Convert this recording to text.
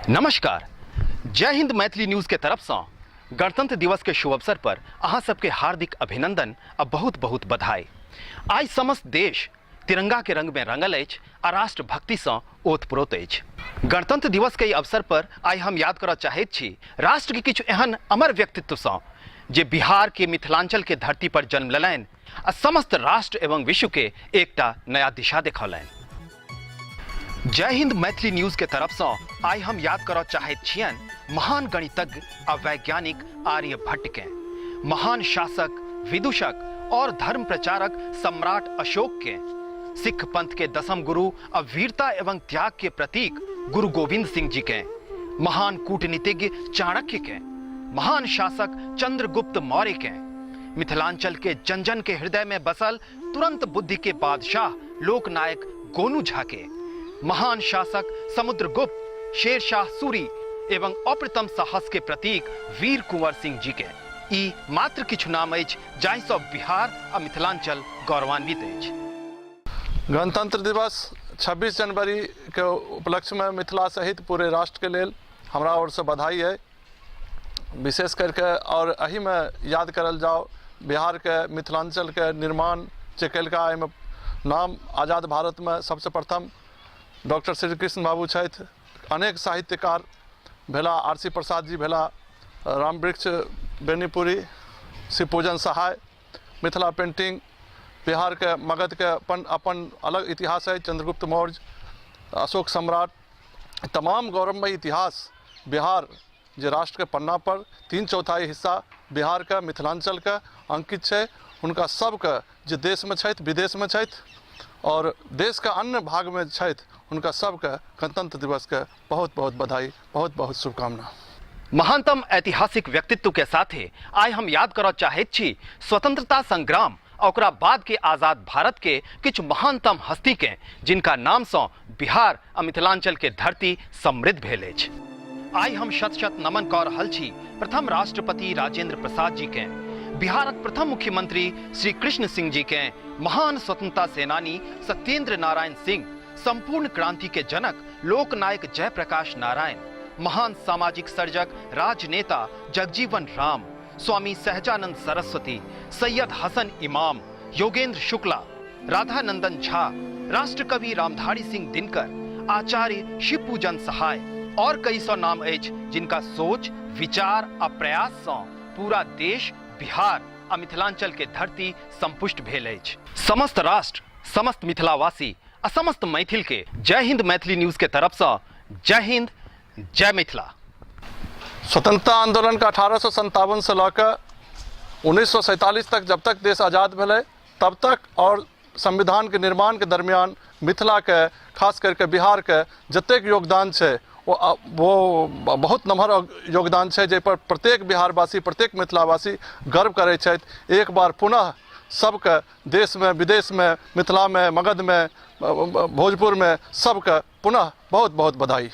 नमस्कार, जय हिंद मैथिली न्यूज के तरफ से गणतंत्र दिवस के शुभ अवसर पर अहाँ सबके हार्दिक अभिनंदन आ बहुत बहुत बधाई। आइ समस्त देश तिरंगा के रंग में रंगल अछि आ राष्ट्रभक्ति से ओतप्रोत अछि। गणतंत्र दिवस के अवसर पर आइ हम याद करऽ चाहैत छी राष्ट्र के किछु एहन अमर व्यक्तित्व सँ जे बिहार के मिथिलांचल के धरती पर जन्म लेलनि आ समस्त राष्ट्र एवं विश्व के एकटा नया दिशा देखौलनि। जय हिंद मैथिली न्यूज के तरफ से आइ हम याद करऽ चाहैत छियनि महान गणितज्ञ आ वैज्ञानिक आर्यभट्ट के, महान शासक, विदूषक और धर्म प्रचारक सम्राट अशोक के, सिख पंथ के दसम गुरु आ वीरता एवं त्याग के प्रतीक गुरु गोविंद सिंह जी के, महान कूटनीतिज्ञ चाणक्य के, महान शासक चंद्रगुप्त मौर्य के, मिथिलांचल के जन जन के हृदय में बसल तुरंत बुद्धि के बादशाह लोकनायक गोनू झा के, महान शासक समुद्रगुप्त, शेरशाह सूरी एवं अप्रतम साहस के प्रतीक वीर कुंवर सिंह जी के। ई मात्र किछु नाम अछि जाहि सँ बिहार आ मिथिलांचल गौरवान्वित अछि। गणतंत्र दिवस 26 जनवरी के उपलक्ष्य में मिथिला सहित पूरे राष्ट्र के लेल हमरा ओर से बधाई है। विशेष करके और एहिमे याद करल जाओ बिहार के मिथिलांचल के निर्माण जे केलका, एहिमे नाम आज़ाद भारत में सबसे प्रथम डॉक्टर श्री कृष्ण बाबू छथि। अनेक साहित्यकार भेला, आर सी प्रसाद जी भेला, रामवृक्ष बेनीपुरी, शिवपूजन सहाय। मिथिला पेंटिंग बिहार के मगध के अपन अपन अलग इतिहास है। चंद्रगुप्त मौर्य, अशोक सम्राट, तमाम गौरवमय इतिहास बिहार जे राष्ट्र के पन्ना पर 3/4 हिस्सा बिहार के मिथिलांचल के अंकित छै। हुनका सबके जे देश में छथि, विदेश में छथि और देश के अन्य भाग में छथि, हुनका सबके गणतंत्र दिवस के बहुत बहुत बधाई, बहुत बहुत शुभकामना। महानतम ऐतिहासिक व्यक्तित्व के साथे आइ हम याद करऽ चाहैत छी स्वतंत्रता संग्राम आ ओकरा बाद के आज़ाद भारत के किछु महानतम हस्ती के, जिनका नाम सँ बिहार आ मिथिलांचल के धरती समृद्ध भेल अछि। आइ हम शत शत नमन कऽ रहल छी प्रथम राष्ट्रपति राजेंद्र प्रसाद जी के, बिहारक प्रथम मुख्यमंत्री श्री कृष्ण सिंह जी के, महान स्वतंत्रता सेनानी सत्येंद्र नारायण सिंह, संपूर्ण क्रांति के जनक लोकनायक जयप्रकाश नारायण, महान सामाजिक सर्जक राजनेता जगजीवन राम, स्वामी सहजानंद सरस्वती, सैयद हसन इमाम, योगेंद्र शुक्ला, राधानंदन झा, राष्ट्रकवि रामधारी सिंह दिनकर, आचार्य शिवपूजन सहाय और कई सौ नाम अछि जिनका सोच, विचार आ प्रयास सँ पूरा देश, बिहार आ मिथिलांचल के धरती संपुष्ट भेल अछि। समस्त राष्ट्र, समस्त मिथिलावासी आ समस्त मैथिल के जय हिंद मैथिली न्यूज के तरफ सँ जय हिंद, जय मिथिला। स्वतंत्रता आंदोलन के 1857 से लऽ कऽ 1947 तक जब तक देश आज़ाद भेलै तब तक और संविधान के निर्माण के दरमियान मिथिला के खास करके बिहार के जतेक योगदान छै वो बहुत नमहर योगदान छै, जाहि पर प्रत्येक बिहारवासी, प्रत्येक मिथिलावासी गर्व करै छथि। एक बार पुनः सबके देश में, विदेश में, मिथिला में, मगध में, भोजपुर में सबके पुनः बहुत बहुत बधाई।